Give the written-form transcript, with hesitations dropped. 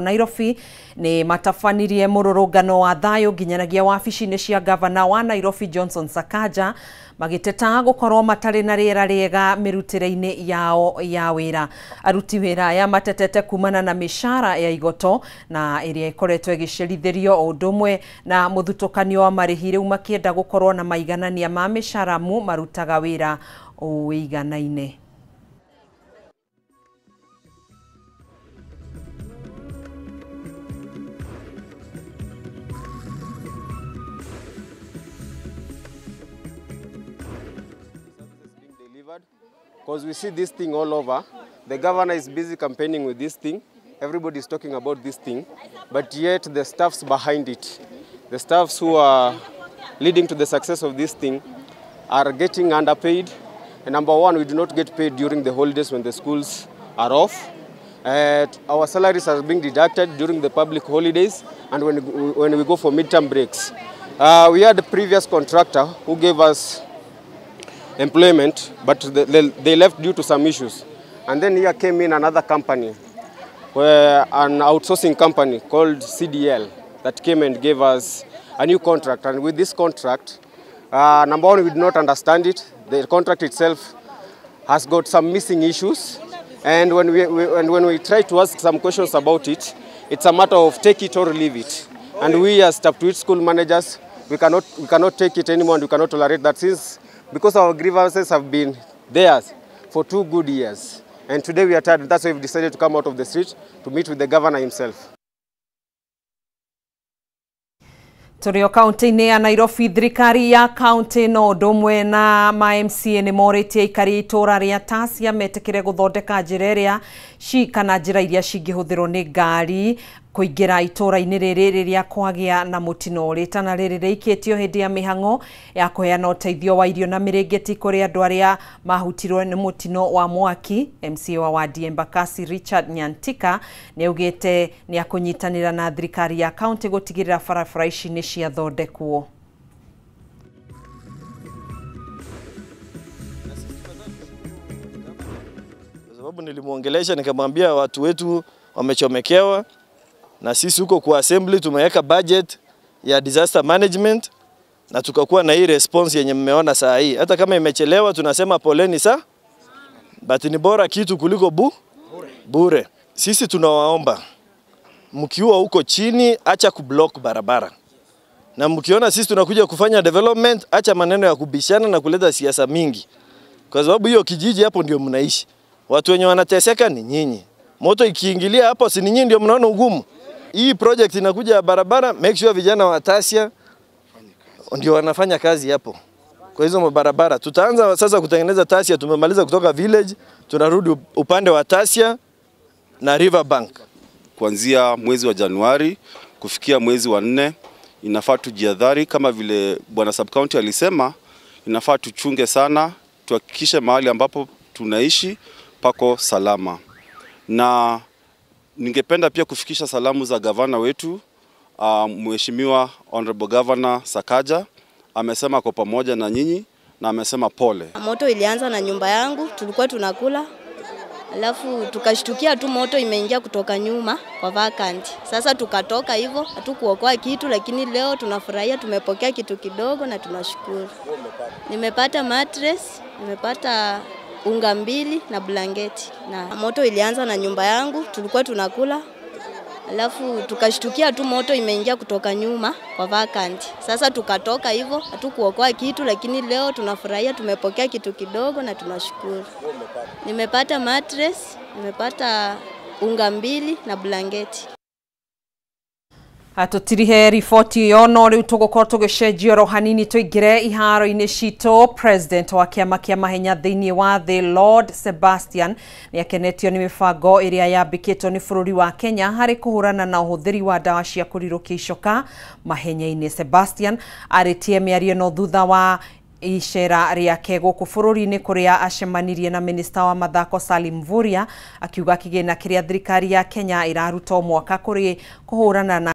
Nairobi ni matabanirie mururungano wa thayo nginyanagia wabici-inĩ cia gavana wa Nairobi Johnson Sakaja magiteta gukorwo matari na rĩera rĩega mĩrutĩre-inĩ yao ya wĩra. Aruti wĩra aya matetete kumana na mĩcara ya igoto na ĩrĩa ĩkoretwo ĩgĩcerithĩrio o ũndũ ũmwe na mũthutũkanio wa marĩhi rĩu makĩenda gukorwo na maiganania ma mĩcara mu marutaga wĩra ũiganaine. Because we see this thing all over. The governor is busy campaigning with this thing. Everybody is talking about this thing. But yet the staffs behind it, the staffs who are leading to the success of this thing are getting underpaid. And number one, we do not get paid during the holidays when the schools are off. Our salaries are being deducted during the public holidays and when we go for midterm breaks. We had a previous contractor who gave us employment, but they left due to some issues. And then here came in another company, where an outsourcing company called CDL that came and gave us a new contract. And with this contract, number one, we did not understand it. The contract itself has got some missing issues. And when we try to ask some questions about it, it's a matter of take it or leave it. And we as Taptuit school managers, we cannot take it anymore, and we cannot tolerate that, since because our grievances have been there for 2 good years. And today we are tired. That's why we've decided to come out of the street to meet with the governor himself. Tũrĩ o kaunti-inĩ ya Nairobi, thirikari ya kaunti no ũndũ ũmwe na ma MCA nĩ morĩtie aikari itũra rĩa Tasia metĩkĩre gũthondeka njĩra ĩrĩa kana njĩra iria cingĩhũthĩrwo nĩ ngari kũingĩra itũra-inĩ rĩrĩ rĩrĩa kwagĩa na mũtino. Rĩtana rĩrĩ rĩikĩtio hĩndĩ ya mĩhang'o ya kũheana ũteithio wa irio na mĩrĩngĩti kũrĩ andũ arĩa mahutirwo nĩ mũtino wa mwaki. MCA wa wadi Embakasi Richard Nyantika nĩaugĩte nĩakũnyitanĩra na thirikari ya kaunti gũtigĩrĩra barabara ici nĩ ciathondekwo. Kwa sababu nilimuongelesha nikamwambia watu wetu wamechomekewa, na sisi huko kwa assembly tumeweka budget ya disaster management na tukakuwa na hii response yenye mmeona saa hii. Hata kama imechelewa tunasema poleni sa, but ni bora kitu kuliko bure. Sisi tunawaomba mkiwa huko chini, acha kublock barabara. Na mkiona sisi tunakuja kufanya development, acha maneno ya kubishana na kuleta siasa mingi. Kwa sababu hiyo kijiji hapo ndio mnaishi. Watu wenye wanateseka ni nyinyi. Moto ikiingilia hapo si nyinyi ndio mnaona ugumu. Hii project inakuja barabara, make sure vijana wa Tasia ndio wanafanya kazi hapo. Kwa hizo barabara tutaanza sasa kutengeneza Tasia, tumemaliza kutoka village, tunarudi upande wa Tasia na Riverbank. Kuanzia mwezi wa Januari kufikia mwezi wa 4 inafaa tujiadhari, kama vile bwana sub county alisema, inafaa tuchunge sana, tuhakikishe mahali ambapo tunaishi pako salama. Na ningependa pia kufikisha salamu za gavana wetu, Mheshimiwa Honorable Governor Sakaja. Amesema kwa pamoja na nyinyi na amesema pole. Moto ilianza na nyumba yangu, tulikuwa tunakula. Alafu tukashtukia tu moto imeingia kutoka nyuma kwa vacant. Sasa tukatoka hivyo, hatukuokoa kitu, lakini leo tunafurahia tumepokea kitu kidogo na tunashukuru. Nimepata mattress, nimepata unga 2 na blanketi. Na moto ilianza na nyumba yangu, tulikuwa tunakula. Alafu tukashtukia tu moto imeingia kutoka nyuma kwa vacant. Sasa tukatoka hivyo, hatukuokoa kitu, lakini leo tunafurahia tumepokea kitu kidogo na tunashukuru. Nimepata mattress, nimepata unga 2 na blanketi. Atutirihe riboti ĩyo no rĩu tũgũkorwo tũgĩcenjia oro hanini tũingĩre iharo-inĩ citũ. President wa kĩama kĩa mahenya thĩinĩ wa thĩ Lord Sebastian nĩakenetio nĩ mĩbango ĩrĩa yambĩkĩtwo nĩ bũrũri wa Kenya harĩ kũhũrana na ũhũthĩri wa ndawa cia kũrirũkia icoka mahenya-inĩ. Sebastian arĩtie mĩario ĩno thutha wa icera rĩake gũkũ bũrũri-inĩ kũrĩa acemanirie na minista wa mathako Salim Mvurya akiuga kĩgĩna kĩrĩa thirikari ya Kenya ĩraruta o mwaka kũrĩ kũhũrana na